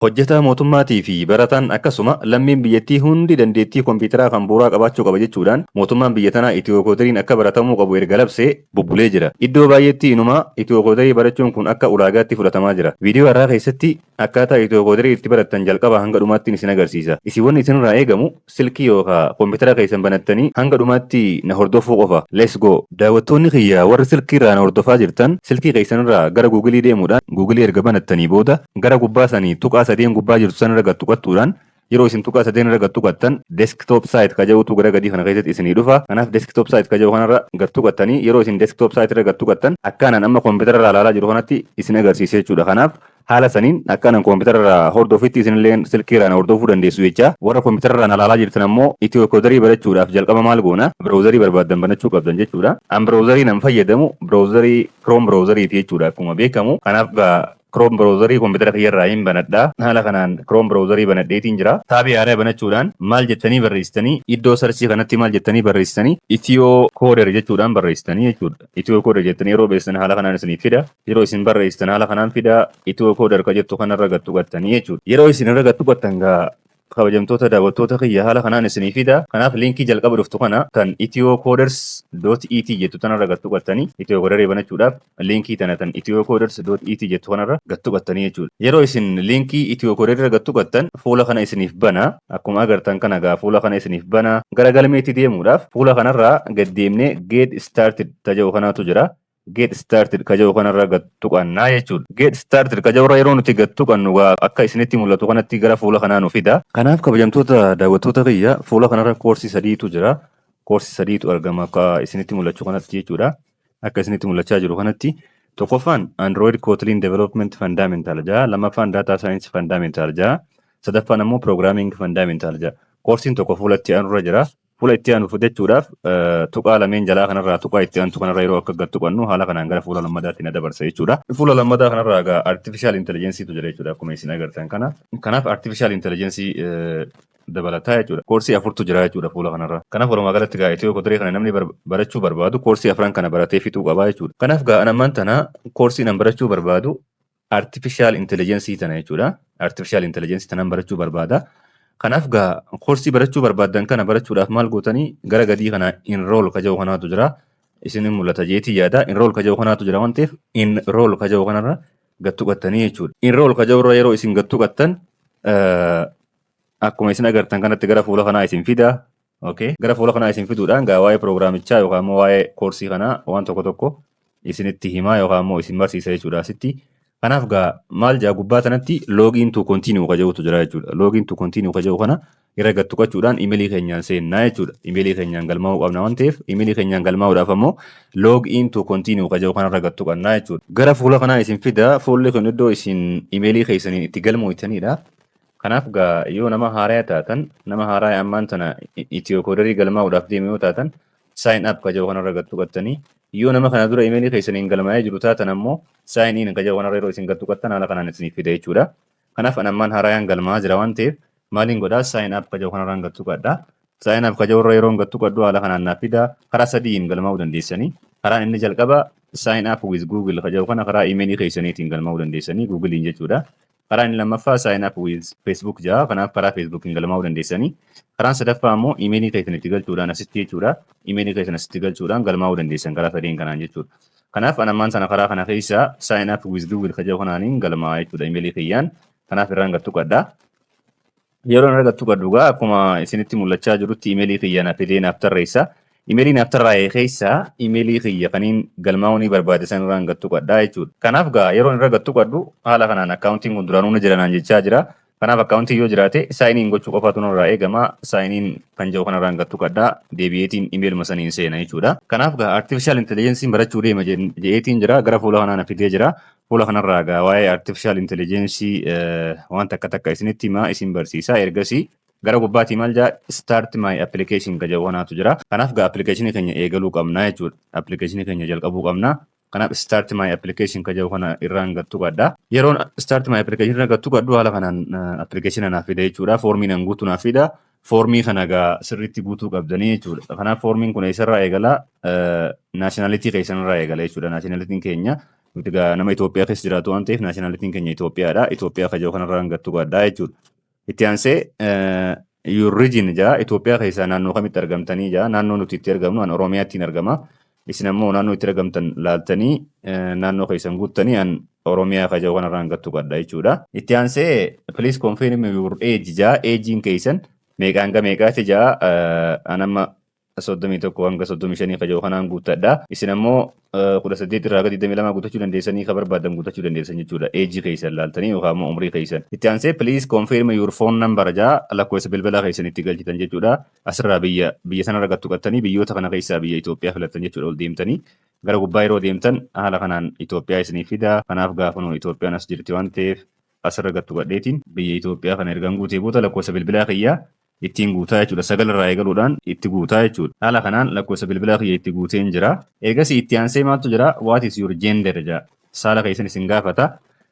Hojjetaa mootummaatii fi barataan akkasuma lammiin biyyattii hundi dandeettii kompiitaraa kan bu'uuraa qabaachuu qaba jechuudhaan mootummaan biyya tanaa Itiyoo-koodariin akka baratamuu qabu erga labsee bubbulee jira. Iddoo baay'eetti inumaa Itiyoo-koodarii barachuun kun akka ulaagaatti fudhatamaa jira. Viidiyoo har'aa keessatti akkaataa Itiyoo-koodarii itti barattan jalqabaa hanga dhumaattiin isin agarsiisa. Isin wanni isinirraa eegamu silkii yookaa kompiitara keessan banattanii hanga dhumaatti na hordofuu qofa. Let's go! Daawwattoonni kiyya warri silkii irraa na hordofaa jirtan, silkii keessanirraa gara Guugilii deemuudhaan Guugilii erga banattanii booda gara gubbaa sanii tuqaa sadeen gubbaa jirtu sanirra gad tuqattuudhaan, yeroo isin tuqaa sadeen irra gad tuqattan desktop site ka jedhutu gara gadii kana keessatti isinii dhufa. Kanaaf desktop site ka jedhu kanarra gad tuqattanii, yeroo isin desktop site irra gad tuqattan akkaanaan amma kompiitara irraa ilaalaa jiru kanatti isin agarsiisa jechuudha. Kanaaf haala saniin akkaanaan kompiitara irraa hordofitti isinillee silkii irraa hordofuu dandeessu jecha. Warra kompiitara irraa ilaalaa jirtan ammoo Itiyoo koodarii barachuudhaaf jalqaba maal goona? Browserii barbaaddan banachuu qabdan jechuudha. An browserii nan fayyadamu browserii Chrome browseriiti jechuudha akkuma beekamu. Kanaaf Chrome browserii kompiitara kiyyarraa hin banadha. Haala kanaan Chrome browserii banadheetiin jira. Taabii haaraa banachuudhaan maal jettanii barreessitanii? Iddoo searchii kanatti maal jettanii barreessitanii? Itiyoo Coder jechuudhaan barreessitanii jechuudha. Itiyoo Coder jettanii yeroo barreessitan haala kanaan isiniif fida. Yeroo isin barreessitan haala kanaan fida. Itiyoo Coder ka jettu kanarra gad tuqattanii jechuudha. Yeroo isin irra gad tuqattan gaa, kabajamtoota daawwattoota kiyya, haala kanaan isinii fida. Kanaaf liinkii jalqaba dhuftu kana kan ethiocoders.et jettu tanarra gad tuqattanii, Itiyoo Coderii banachuudhaaf liinkii tana tan ethiocoders.et jettu kanarra gad tuqattanii jechuudha. Yeroo isin liinkii Itiyoo Coderii irra gad tuqattan fuula kana isiniif bana. Akkuma agartan kana gaa fuula kana isiniif bana. Gara galmeetti deemuudhaaf fuula kanarraa gad deemnee "Get started" taja'u kanaatu jira. "Get started" ka jedhu kanarra gad tuqannaa jechuudha. "Get started" ka jedhurra yeroo nuti gad tuqannu akka isinitti mul'atu kanatti gara fuula kanaa nu fida. Kanaaf kabajamtoota daawwattoota kiyya, fuula kanarra koorsii sadiitu jira. Koorsii sadiitu argama akka isinitti mul'achuu kanatti jechuudha. Akka isinitti mul'achaa jiru kanatti tokkoffaan Android Kotlin Development Fundamental jedha. Lammaffaan Data Science Fundamental jedha. Sadaffaan ammoo Programming Fundamental jedha. Koorsiin tokko fuula itti aanurra jira. Fuula itti aanu fidachuudhaaf tuqaa lameen jalaa kanarraa tuqaa itti aantu kanarra yeroo akka gad tuqannu haala kanaan gara fuula lammadaatti na dabarsa jechuudha. Fuula lammadaa kanarraa egaa artificial intelligence tu jira jechuudha akkuma isin agartan kana. Kanaaf artificial intelligence dabalataa jechuudha. Koorsii afurtu jira jechuudha fuula kanarra. Kanaaf walumaa galatti gaa Itiyoo Coderii kana namni barachuu barbaadu koorsii afran kana baratee fixuu qabaa jechuudha. Kanaaf gaa ammaan tana koorsii nan barachuu barbaadu artificial intelligence tana jechuudha. Artificial intelligence tanan barachuu barbaada. Kanaaf gaa koorsii barachuu barbaaddan kana barachuudhaaf maal gootanii? Gara gadii kana "enroll" ka jedhu kanaatu jira. Isin mul'ata jeetii yaada. "Enroll" ka jedhu kanaatu jira waan ta'eef "enroll" ka jedhu kanarra gad tuqattanii jechuudha. "Enroll" ka jedhu irra yeroo isin gad tuqattan akkuma isin agartan kanatti gara fuula kanaa isin fida. Okay. Gara fuula kanaa isin fiduudhaan gaa waa'ee piroogiraamichaa yookaan immoo waa'ee koorsii kanaa waan tokko tokko isinitti himaa yookaan immoo isin barsiisa jechuudha asitti. Kanaaf gaa maal jaa? Gubbaa kanatti "Login to continue" ka jedhutu jira jechuudha. "Login to continue" ka jedhu kana irra gad tuqachuudhaan imeelii keenyaan seennaa jechuudha. Imeelii keenyaan galmaa'uu qabna waan ta'eef imeelii keenyaan galmaa'uudhaaf ammoo "Login to continue" ka jedhu kanarra gad tuqannaa jechuudha. Gara fuula kanaa isin fida. Fuulli kun iddoo isin imeelii keessaniin itti galmooytanidha. Kanaaf gaa yoo nama haaraa taatan, nama haaraa ammaan tana Itiyoo Coderii galmaa'uudhaaf deeme yoo taatan, "Sign up" ka jedhu kanarra gad tuqattanii, yoo nama kana dura imeelii keessaniin galmaa'ee jiru taatan ammoo "Sign in" ka jedhu kanarra yeroo isin gad tuqattan haala kanaan isiniif fida jechuudha. Kanaaf an ammaan haarayaan galmaa'aa jira waan ta'eef maaliin godhaa? "Sign up" ka jedhu kanarraan gad tuqadha. "Sign up" ka jedhu irra yeroo gad tuqadhu haala kanaan naaf fida. Karaa sadiin galmaa'uu dandeessanii. Karaan inni jalqaba "Sign up with Google" ka jedhu kana karaa imeelii keessaniitiin galmaa'uu dandeessanii, Googleiin jechuudha. Karaa inni lammaffaa "Sign up with Facebook" jedha. Kanaaf karaa Facebookiin galmaa'uu dandeessanii. Karaan sadaffaa immoo imeelii keessan itti galchuudhaan asitti jechuudha. Imeelii keessan asitti galchuudhaan galmaa'uu dandeessan karaa sadeen kanaan jechuudha. Kanaaf an ammaan sana karaa kana keessa "Sign up with Google" ka jedhu kanaaniin galmaa'a jechuudha imeelii kiyyaan. Kanaaf irraan gad tuqadha. Yeroo irra gad tuqadhu gaa akkuma isinitti mul'achaa jirutti imeelii kiyya na fidee naaf tarreessa. Imeelii naaf tarraa'e keessaa imeelii kiyya kaniin galmaa'uu ni barbaade san irraan gad tuqadha jechuudha. Kanaaf gaa yeroo irra gad tuqadhu haala kanaan akkaawuntiin kun duraanuu ni jira naan jechaa jira. Kanaaf akkaawuntii yoo jiraate "Sign in" gochuu qofaatu nurraa eegama. "Sign in" kan jedhu kanarraan gad tuqadha. Deebi'eetiin imeeluma saniin seena jechuudha. Kanaaf gaa artificial intelligence barachuu deema je'eetiin jira. Gara fuula kanaa na fidee jira. Fuula kanarraa gaa waa'ee artificial intelligence waan takka takka isinitti himaa, isin barsiisa. Ergasii gara gubbaatii maal jaa? "Start my application" ka jedhu kanaatu jira. Kanaaf gaa applicationii keenya eegaluu qabna jechuudha. Applicationii keenya jalqabuu qabna. Kanaaf "Start my application" ka jedhu kana irraan gad tuqadha. Yeroon "Start my application" irra gad tuqadhu haala kanaan application naaf fida jechuudha. Foormii nan guutuu naaf fida. Foormii kana gaa sirriitti guutuu qabdanii jechuudha. Kanaaf foormiin kun eessarraa eegala? Nationality keessanirraa eegala jechuudha. Nationalityn keenya Nuti egaa nama Itoophiyaa keessa jiraatu waan ta'eef nationalityn keenya Itoophiyaadha. Itoophiyaa ka jedhu kanarraan gad tuqadhaa jechuudha. Itti aansee your region jaa, Itoophiyaa keessaa naannoo kamitti argamtanii jaa. Naannoo nuti itti argamnu, an Oromiyaattiin argama. Isin ammoo naannoo itti argamtan laaltanii naannoo keessan guuttanii, an Oromiyaa ka jedhu kanarraan gad tuqadha jechuudha. Itti aansee please confirm your age jaa, ageiin keessan meeqa hanga meeqaati jaa. An amma 31 hanga 35 ka jedhu kanaan guuttadha. Isin ammoo 18 irraa hanga 22 guuttachuu dandeessanii, ka barbaadan guuttachuu dandeessan jechuudha. Ageii keessan laaltanii yookaan immoo umrii keessan. Itti aansee please confirm your phone number jaa, lakkoofsa bilbilaa keessan itti galchitan jechuudha. Asirraa biyya sanarra gad tuqattanii biyyoota kana keessaa biyya Itoophiyaa filattan jechuudha ol deemtanii. Gara gubbaa yeroo deemtan haala kanaan Itoophiyaa isinii fida. Kanaaf gaafa nu Itoophiyaan as jirti waan ta'eef asirra gad tuqadheetiin biyya Itoophiyaa kana ergan guutee booda lakkoofsa bilbilaa kiyyaa ittiin guutaa jechuudha. Sagal irraa eegaluudhaan itti guutaa jechuudha. Haala kanaan lakkoofsa bilbilaa kiyya itti guuteen jira. Ergasii itti aansee maaltu jira? What is your gender jaa. Saala keessan isin gaafata.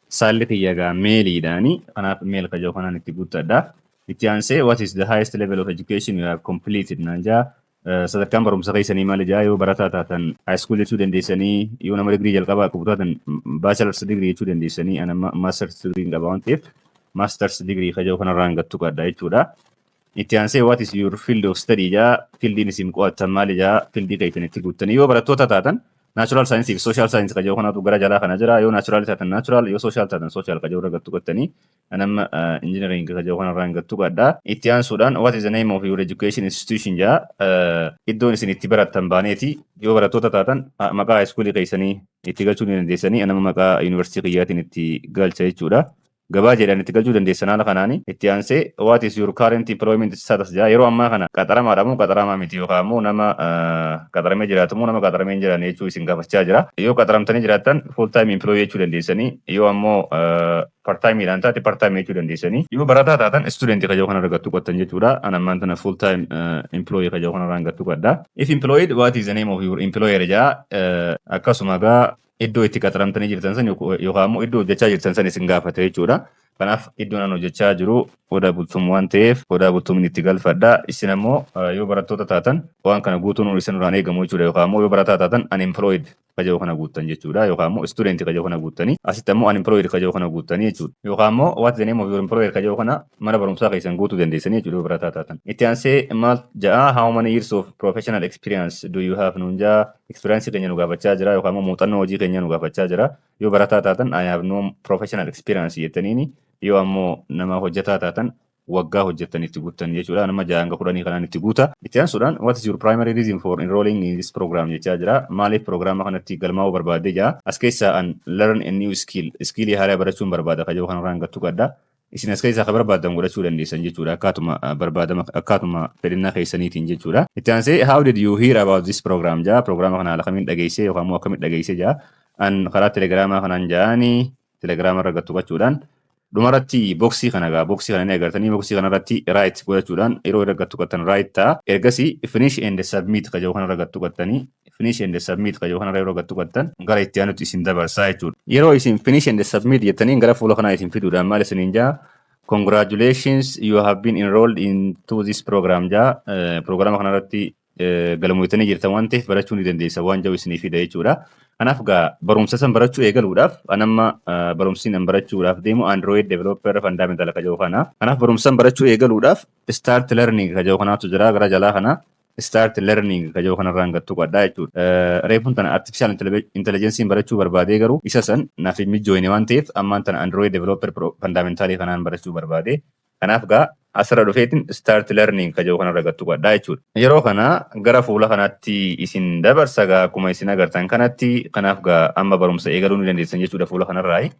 Saalli kiyya gaa maleiidhaani. Kanaaf male ka jedhu kanaan itti guuttadha. Itti aansee what is the highest level of education you have completed naan jaa. Sadarkaan barumsa keessanii maali jaa. Yoo barataa taatan high school jechuu dandeessanii, yoo nama digirii jalqabaa qabu taatan bachelor's degree jechuu dandeessanii. Ana master's degree qaba waan ta'eef master's degree ka jedhu kanarraan gad tuqadha jechuudha. Itti aansee what is your field of study jaa, fieldiin isin qo'attan maali jaa, fieldii keessan itti guuttanii. Yoo barattoota taatan natural science fi social science ka jedhu kanatu gara jalaa kana jira. Yoo natural taatan natural, yoo social taatan social ka jedhu irra gad tuqattanii, anamma engineering ka jedhu kanarraan gad tuqadha. Itti aansuudhaan what is the name of your education institution jaa, iddoon isin itti barattan baaneeti. Yoo barattoota taatan maqaa high schoolii keessanii itti galchuu ni dandeessanii, anama maqaa yuunivarsiitii kiyyaatiin itti galcha jechuudha. Gabaa jedhan itti galchuu dandeessan haala kanaani. Itti aansee what is your current employment status jaa, yeroo ammaa kana qaxaramaadha moo qaxaramaa miti, yookaan immoo nama qaxaramee jiraatu moo nama qaxaramee hin jiraanne jechuu isin gaafachaa jira. Yoo qaxaramtanii jiraattan full time employee jechuu dandeessanii, yoo ammoo part timeidhaan taate part time jechuu dandeessanii, yoo barataa taatan student ka jedhu kana argattu qottan jechuudha. An ammaan tana full time employee ka jedhu kanarraa argattu qadda. If employed, what is the name of your employer jaa, akkasuma gaa iddoo itti qaxaramtanii jirtan san yookaan immoo iddoo hojjechaa jirtan san isin gaafate jechuudha. Kanaaf iddoon an hojjechaa jiru Odaa Bultum waan ta'eef Odaa Bultumin itti galfadha. Isin ammoo yoo barattoota taatan waan kana guutuun isin irraan eegamu jechuudha. Yookaan immoo yoo barataa taatan unemployed ka jedhu kana guuttan jechuudha. Yookaan immoo student ka jedhu kana guuttanii, asitti ammoo unemployed ka jedhu kana guuttanii jechuudha. Yookaan immoo what is the name of your employer ka jedhu kana mana barumsaa keessan guutuu dandeessanii jechuudha yoo barataa taatan. Itti aansee maal ja'a? How many years of professional experience do you have nuun ja'a. Experience keenya nu gaafachaa jira yookaan immoo muuxannoo hojii keenya nu gaafachaa jira. Yoo barataa taatan I have no professional experience jettaniini, yoo ammoo nama hojjetaa taatan waggaa hojjettan itti guuttan jechuudha. Nama 6 hanga 10 kanaan itti guuta. Itti aansuudhaan what is your primary reason for enrolling in this program jechaa jira. Maaliif prograama kanatti galmaa'uu barbaadde jaa. As keessaa an learn a new skill, skillii haaraa barachuun barbaada ka jedhu kanarraan gattu qadda. Isin as keessaa ka barbaadan godhachuu dandeessan jechuudha. Akkaatuma barbaadama, akkaatuma fedhinnaa keessaniitiin jechuudha. Itti aansee how did you hear about this program jaa. Prograama kana haala kamiin dhageessee yookaan immoo akkamitti dhageessee jaa. An karaa telegiraamaa kanaan ja'anii telegiraama irra gattu qachuudhaan dhumarratti boxii kana gaa, boxii kana ni agartanii, boxii kanarratti right godhachuudhaan yeroo irra gattu qattan right ta'a. Ergasii finish and submit ka jedhu kanarra gattu qattanii, finish and submit ka jedhu kanarra yeroo gattu qattan gara itti aanutti isin dabarsaa jechuudha. Yeroo isin finish and submit jettanii gara fuula kanaa isin fiduudhaan maal isiniin jaa? Congratulations, you have been enrolled into this program jaa. Prograama kanarratti galmootanii jirtan waan ta'eef barachuu ni dandeessa waan jedhu isinii fida jechuudha. Kanaaf gaa barumsa san barachuu eegaluudhaaf an amma barumsi nan barachuudhaaf deemu Android Developer Fundamental ka jedhu kana. Kanaaf barumsa san barachuu eegaluudhaaf Start Learning ka jedhu kanaatu jira gara jalaa kana. Start Learning ka jedhu kanarraan gattu qadhaa jechuudha. Reefuun tana Artificial Intelligence barachuu barbaadee garuu isa san naaf hin mijjooyne waan ta'eef ammaan tana Android Developer Fundamental kanaan barachuu barbaade. Kanaaf gaa asirra dhufeetiin Start Learning ka jedhu kanarra gattu qadhaa jechuudha. Yeroo kana gara fuula kanaatti isin dabarsa gaa akkuma isin agartan kanatti. Kanaaf gaa amma barumsa eegaluu ni dandeessan jechuudha fuula kanarraayi.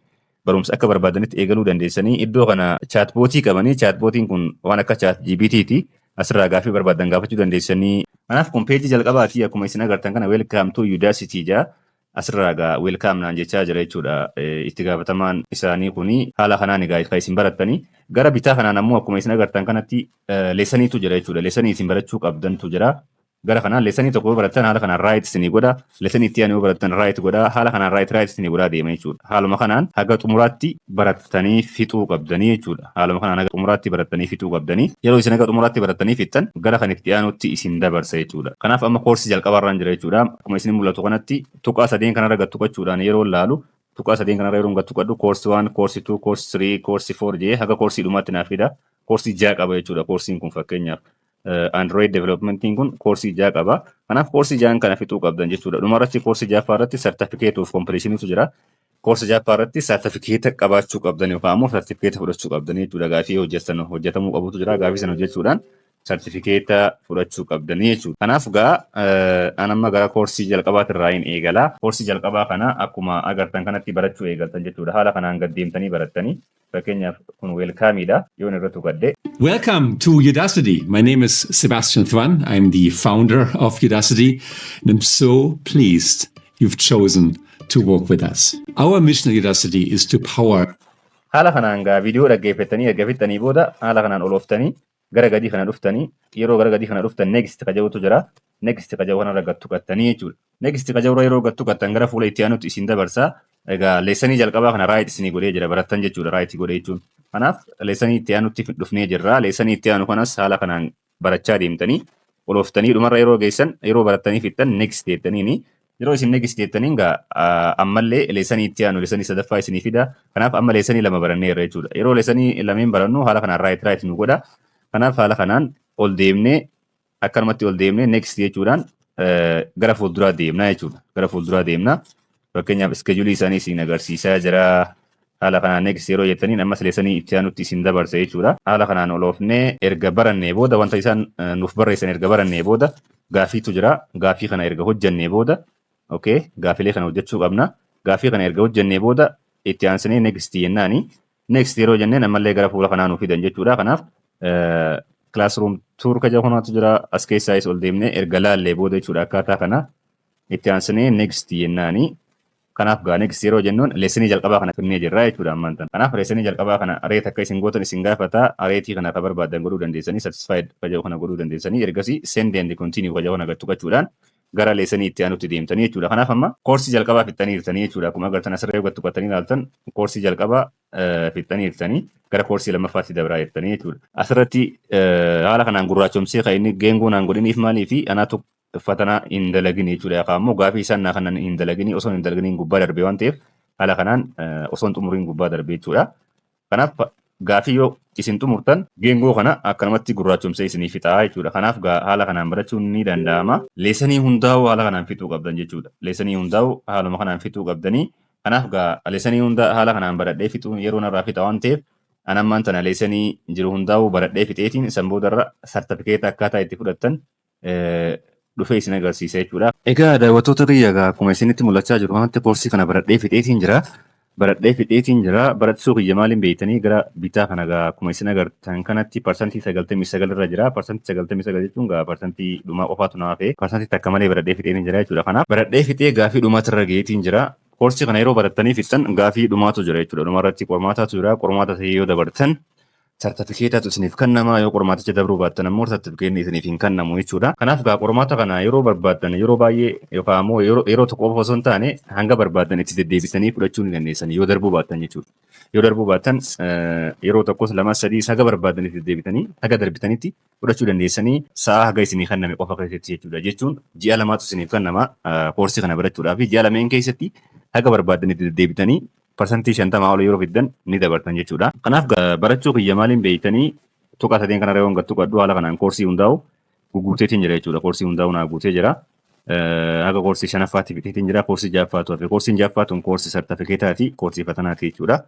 Barumsa akka barbaadanitti eegaluu dandeessanii. Iddoo kana chatbotii qabanii, chatbotiin kun waan akka ChatGPTti. Asirraa gaaffii barbaadan gaafachuu dandeessanii. Kanaaf kun pageii jalqabaati. Akkuma isin agartan kana welcome to Udacity jaa. Asirraa gaa welcome naan jechaa jira jechuudha. Itti gaafatamaan isaanii kuni haala kanaan egaa kan isin barattanii. Gara bitaa kanaan ammoo akkuma isin agartan kanatti lessoniitu jira jechuudha. Lessonii isin barachuu qabdantu jira. Gara kanaan lessonii tokko yoo barattan haala kanaan right isinii godha. Lessonii itti aanu yoo barattan right godha. Haala kanaan right right isinii godhaa deema jechuudha. Haaluma kanaan haga xumuraatti barattanii fixuu qabdanii jechuudha. Haaluma kanaan haga xumuraatti barattanii fixuu qabdanii. Yeroo isin haga xumuraatti barattanii fixxan gara kan itti aanutti isin dabarsa jechuudha. Kanaaf amma koorsii jalqabaarraan jira jechuudha. Akkuma isin mul'atu kanatti tuqaa sadeen kanarra gad tuqachuudhaan yeroo laalu, tuqaa sadeen kanarra yeroo gad tuqadhu, course 1, course 2, course 3, course 4 jee haga koorsii dhumaatti naaf fida. Koorsii 6 qaba jechuudha koorsiin kun. Fakkeenyaaf, Android developmentiin kun koorsii 6 qaba. Kanaaf koorsii ja'an kana fixuu qabdan jechuudha. Dhumarratti koorsii ja'affaa irratti certificate of completionitu jira. Koorsii ja'affaa irratti sartifikeeta qabaachuu qabdan yookaan ammoo sartifikeeta fudhachuu qabdan jechuudha. Gaafii hojjetan hojjetamuu qabutu jira. Gaafii sana hojjechuudhaan sartifikeeta fudhachuu qabdanii jechuudha. Kanaaf gaa an amma gara koorsii jalqabaatirraa hin eegala. Koorsii jalqabaa kana akkuma agartan kanatti barachuu eegaltan jechuudha. Haala kanaan gad deemtanii barattanii. Fakkeenyaaf, kun welcomeiidha. Yoon irra tuqadhe. Welcome to Udacity. My name is Sebastian Thrun. I'm the founder of Udacity, and I'm so pleased you've chosen to work with us. Our mission at Udacity is to power Haala kanaan gaa viidiyoo dhaggeeffattanii erga fixxanii booda haala kanaan olooftanii gara gadii kana dhuftanii, yeroo gara gadii kana dhuftan next ka jedhutu jira. Next ka jedhu kanarra gad tuqattanii jechuudha. Next ka jedhu yeroo gad tuqattan gara fuula itti aanutti isin dabarsa. Egaa lessonii jalqabaa kana right isinii godhee jira, barattan jechuudha right godhee jechuun. Kanaaf lessonii itti aanutti dhufnee jirra. Lessonii itti aanu kanas haala kanaan barachaa deemtanii olooftanii dhumarra yeroo geessan, yeroo barattanii fixxan, next jettaniini. Yeroo isin next jettaniin gaa ammallee lessonii itti aanu, lessonii sadaffaa isinii fida. Kanaaf amma lessonii lama baranneerra jechuudha. Yeroo lessonii lameen barannu haala kanaan right right nu godha. Kanaaf haala kanaan ol deemnee, akkanumatti ol deemnee next jechuudhaan gara fuulduraa deemnaa jechuudha. Gara fuulduraa deemnaa. Fakkeenyaaf, scheduleii isaanii isin agarsiisaa jira. Haala kanaan next yeroo jettaniin ammas lessonii itti aanutti isin dabarsa jechuudha. Haala kanaan oloofnee erga barannee booda, wanta isaan nuuf barreessan erga barannee booda gaafiitu jira. Gaafii kana erga hojjannee booda, okay, gaafilee kana hojjechuu qabna. Gaafii kana erga hojjannee booda itti aansinee next jennaani. Next yeroo jenneen ammallee gara fuula kanaa nuuf fidan jechuudha. Kanaaf classroom tour ka jedhu kanaatu jira. As keessaayis ol deemnee erga laallee booda jechuudha, akkaataa kana itti aansinee next jennaani. Kanaaf gaa next yeroo jennuun lessonii jalqabaa kana finnee jirra jechuudha ammaan tan. Kanaaf lessonii jalqabaa kana rate akka isin gootan isin gaafata. Rateii kana akka barbaadan godhuu dandeessanii, satisfied ka jedhu kana godhuu dandeessanii, ergasii send and continue ka jedhu kana gad tuqachuudhaan gara lessonii itti aanutti deemtanii jechuudha. Kanaaf amma koorsii jalqabaa fixxanii jirtanii jechuudha. Akkuma agartan asirra yoo gad tuqattanii ilaaltan koorsii jalqabaa fixxanii jirtanii, gara koorsii lammaffaatti dabraa jirtanii jechuudha. Asirratti haala kanaan gurraachomsee kan inni geengoo naan godhiniif maalii fi anaatu fatanaa hin dalagin jechuudha. Yookaan immoo gaafii isaan naa kanan hin dalagini, osoo hin dalaginiin gubbaa darbe waan ta'eef haala kanaan osoo hin xumuriin gubbaa darbe jechuudha. Kanaaf gaafii yoo isin xumurtan geengoo kana akkanumatti gurraachomsee isinii fixaa jechuudha. Kanaaf haala kanaan barachuun ni danda'ama. Lessonii hundaa'uu haala kanaan fixuu qabdan jechuudha. Lessonii hundaa'uu haaluma kanaan fixuu qabdanii. Kanaaf lessonii hunda haala kanaan baradhee fixuun yeroo narraa fixa waan ta'eef, an ammaan tana lessonii jiru hundaa'uu baradhee fixeetiin san boodarra sartifikeeta akkaataa itti fudhattan dhufee isin agarsiisa jechuudha. Egaa daawwattoota kiyya, egaa akkuma isinitti mul'achaa jiru kanatti koorsii kana baradhee fixeetiin jira. Baradhee fixeetiin jira. Barachisuu kiyya maaliin beektanii? Gara bitaa kana egaa akkuma isin agartan kanatti 99% irra jira. 99% jechuun egaa parsantii dhumaa qofaatu naa hafe. Parsantii takka malee baradhee fixeetiin jira jechuudha. Kanaaf baradhee fixee gaafii dhumaatirra gaheetiin jira. Koorsii kana yeroo barattanii fixxan gaafii dhumaatu jira jechuudha. Dhumarratti qormaataatu jira. Qormaata ta'ee yoo dabartan sartifikeetatu isiniif kennama. Yoo qormaaticha dabruu baattan ammoo sartifikeetni isiniif hin kennamu jechuudha. Kanaaf gaa qormaata kana yeroo barbaaddan yeroo baay'ee yookaan ammoo yeroo tokko qofa osoo hin taane hanga barbaaddan itti deddeebisanii fudhachuu ni dandeessan yoo darbuu baattan jechuudha. Yoo darbuu baattan yeroo tokkos, lama, sadii haga barbaaddan itti deddeebitanii haga darbitanitti fudhachuu dandeessanii, sa'a haga isinii kenname qofa keessatti jechuudha. Jechuun ji'a lamaatu isiniif kennama koorsii kana barachuudhaaf. Ji'a lameen keessatti haga barbaaddan itti deddeebitanii 50% ol yeroo fiddan ni dabartan jechuudha. Kanaaf barachuu kiyya maaliin beektanii? Tuqaa sadeen kanarra yoo gattu qaddu haala kanaan koorsii hundaa'u guuteetiin jira jechuudha. Koorsii hundaa'u naa guutee jira. Haga koorsii shanaffaatti fixeetiin jira. Koorsii ja'affaatu hafe. Koorsiin ja'affaatuun koorsii sartifikeetaati. Koorsii fatanaati jechuudha.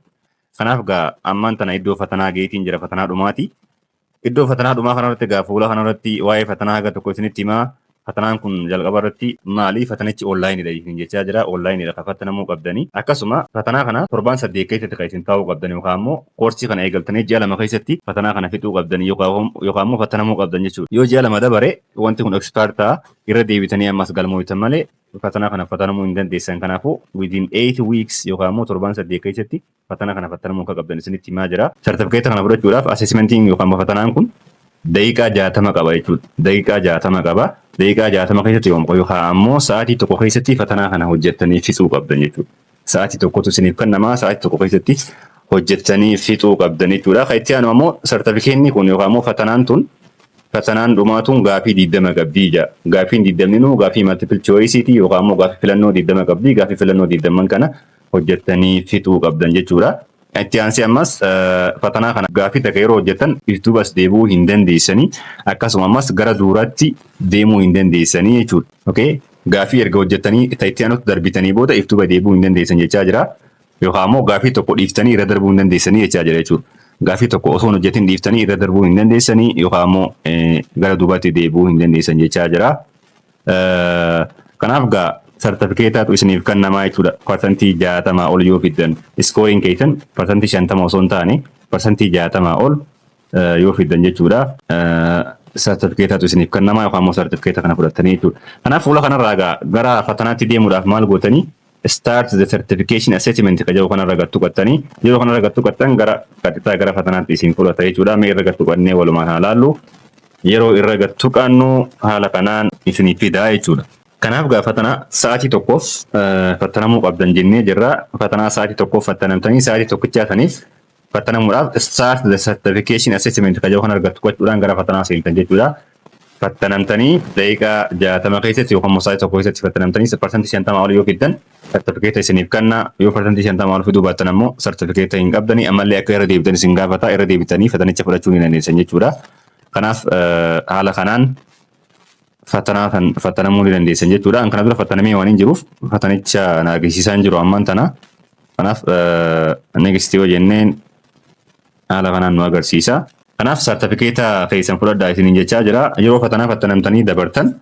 Kanaaf gaa ammaan tana iddoo fatanaa geetiin jira, fatanaa dhumaati. Iddoo fatanaa dhumaa kanarratti gaa fuula kanarratti waa'ee fatanaa haga tokko isinitti himaa. Fatanaan kun jalqaba irratti maali? Fatanichi onlineiidha isin jechaa jira. Onlineiidha kan fatanamuu qabdanii. Akkasuma fatanaa kana torbaan 8 keessatti kan isin taa'uu qabdan yookaan immoo koorsii kana eegaltanii ji'a 2 keessatti fatanaa kana fixuu qabdanii yookaan immoo fatanamuu qabdan jechuudha. Yoo ji'a 2 dabare wanti kun expire ta'a, irra deebitanii ammas galmooytan malee fatanaa kana fatanamuu hin dandeessan. Kanaafuu within 8 weeks yookaan immoo torbaan 8 keessatti fatana kana fatanamuu akka qabdan isinitti himaa jira. Sartifikeeta kana fudhachuudhaaf assessmentiin yookaan fatanaan kun daqiiqaa 60 qaba jechuudha. Daqiiqaa 60 qaba. Daqiiqaa 60 keessatti yookaan ammoo sa'aatii 1 keessatti fatanaa kana hojjettanii fixuu qabdan jechuudha. Sa'aatii 1tu isiniif kennamaa, sa'aatii 1 keessatti hojjettanii fixuu qabdan jechuudha. Kan itti aanu ammoo sartifikeetni kun yookaan ammoo fatanaan tun, fatanaan dhumaatuun gaafii 20 qabdii ija. Gaafiin 20ninuu gaafii multiple choiceiti yookaan ammoo gaafii filannoo 20 qabdii. Gaafii filannoo 20 kana hojjettanii fixuu qabdan jechuudha. Itti aansee ammas fatanaa kana gaafii takka yeroo hojjettan iftuubas deebi'uu hin dandeessanii, akkasuma ammas gara duuraatti deemuu hin dandeessanii jechuudha. Okay? Gaafii erga hojjettanii itti aanutti darbitanii booda iftuuba deebi'uu hin dandeessan jechaa jira. Yookaan ammoo gaafii tokko dhiiftanii irra darbuu hin dandeessanii jechaa jira jechuudha. Gaafii tokko osoo hin hojjetin dhiiftanii irra darbuu hin dandeessanii yookaan ammoo gara duubaatti deebi'uu hin dandeessan jechaa jira. Kanaaf gaa sartifikeetaatu isiniif kennamaa jechuudha. 60% ol yoo fiddan, scoreiin keessan 50% osoo hin taane 60% ol yoo fiddan jechuudha. Sartifikeetaatu isiniif kennamaa yookaan immoo sartifikeeta kana fudhattanii jechuudha. Kanaaf fuula kanarraa gaa gara fatanaatti deemuudhaaf maal gootanii? "Start the certification assessment" ka jedhu kanarra gad tuqattanii, yeroo kanarra gad tuqattan gara qaxxitaa gara fatanaatti isin fudhata jechuudha. Mee irra gad tuqannee walumaan haa laallu. Yeroo irra gad tuqannu haala kanaan isinii fidaa jechuudha. Kanaaf gaa fatanaa sa'aatii 1f fattanamuu qabdan jennee jirra. Fatanaa sa'aatii 1f fattanamtanii, sa'aatii tokkichaa saniif fattanamuudhaaf "Start the certification assessment" ka jedhu kana gad tuqachuudhaan gara fatanaa seentan jechuudha. Fattanamtanii daqiiqaa 60 keessatti yookaan immoo sa'aatii 1 keessatti fattanamtanii 50% ol yoo fiddan sartifikeeta isiniif kenna. Yoo 50% ol fiduu baattan ammoo sartifikeeta hin qabdanii, ammallee akka irra deebitan isin gaafata, irra deebitanii fatanicha fudhachuu ni dandeessan jechuudha. Kanaaf haala kanaan fatanaa kan fattanamuu ni dandeessan jechuudha. Kana dura fattanamee waan hin jiruuf fatanicha na agarsiisaa hin jiru ammaan tana. Kanaaf "Next" yoo jenneen haala kanaan nu agarsiisa. Kanaaf sartifikeeta keessan fudhadhaa isiniin jechaa jira. Yeroo fatanaa fattanamtanii dabartan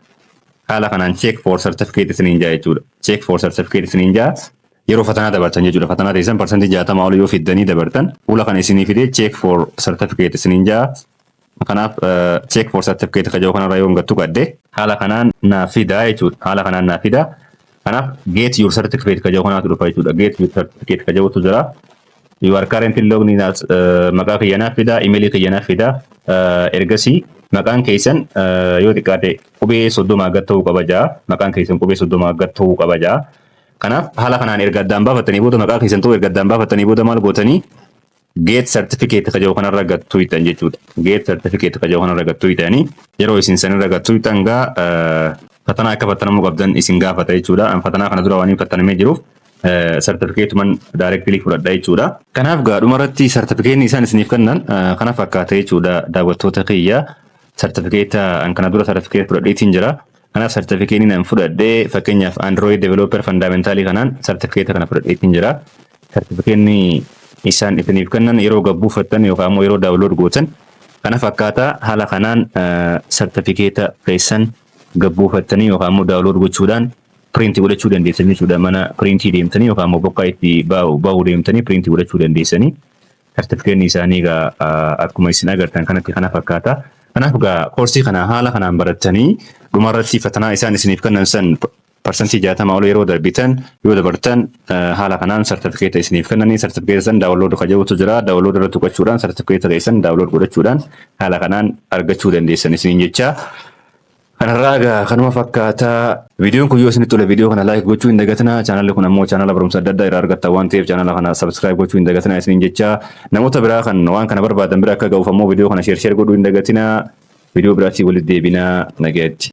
haala kanaan "Check for certificate" isiniin jaa jechuudha. "Check for certificate" isiniin jaa yeroo fatanaa dabartan jechuudha. Fatanaa teessan 60% ol yoo fiddanii dabartan fuula kana isinii fidee "Check for certificate" isiniin jaa. Kanaaf "Check for certificate" ka jedhu kanarra yoo gattu qadde haala kanaan naaf fidaa jechuudha. Haala kanaan naaf fidaa. Kanaaf "Get your certificate" ka jedhu kanaatu dhufa jechuudha. "Get your certificate" ka jedhutu jira. "You are currently logged in as" maqaa kiyya naaf fidaa, imeelii kiyya naaf fidaa. Ergasii maqaan keessan yoo xiqqaate qubee 30 gad ta'uu qaba jaa. Maqaan keessan qubee 30 gad ta'uu qaba jaa. Kanaaf haala kanaan erga addaan baafatanii booda, maqaa keessan ta'uu erga addaan baafatanii booda maal gootanii? "Get certificate" ka jedhu kanarra gad tuqxan jechuudha. "Get certificate" ka jedhu kanarra gad tuqxanii, yeroo isin sanirra gad tuqxan gaa fatanaa akka fattanamuu qabdan isin gaafata jechuudha. Fatanaa kana dura waan hin fattanamee jiruuf sartifikeetuman directly fudhadha jechuudha. Kanaaf gaa dhumarratti sartifikeetni isaan isiniif kennan kana fakkaata jechuudha, daawwattoota kiyya. Sartifikeeta an kana dura sartifikeeta fudhadheetiin jira. Kanaaf sartifikeetni an fudhadhee, fakkeenyaaf, Android Developer Fundamental kanaan sartifikeeta kana fudhadheetiin jira. Sartifikeetni isaan isiniif kennan yeroo gabbuufattan yookaan immoo yeroo download gootan kana fakkaata. Haala kanaan sartifikeeta keessan gabbuufattanii yookaan immoo download gochuudhaan print godhachuu dandeessan jechuudha. Mana print deemtanii yookaan immoo bokkaa itti bahu deemtanii print godhachuu dandeessanii. Sartifikeetni isaanii egaa akkuma isin agartan kanatti kana fakkaata. Kanaaf egaa koorsii kana haala kanaan barattanii dhumarratti fatanaa isaan isiniif kennan san 60% ol yeroo darbitan, yoo dabartan, haala kanaan sartifikeeta isiniif kennanii, sartifikeeta san "Download" ka jedhutu jira. Download irratti tuqachuudhaan sartifikeeta keessan download godhachuudhaan haala kanaan argachuu dandeessan isiniin jecha. Kanarraa egaa kanuma fakkaataa. Viidiyoon kun yoo isinitti tole viidiyoo kana like gochuu hin dagatinaa. Chaanalli kun ammoo chaanala barumsa adda addaa irraa argattan waan ta'eef chaanala kana subscribe gochuu hin dagatinaa isiniin jecha. Namoota biraa kan waan kana barbaadan bira akka ga'uuf ammoo viidiyoo kana share share godhuu hin dagatinaa. Viidiyoo biraatii walitti deebinaa, nagaatti.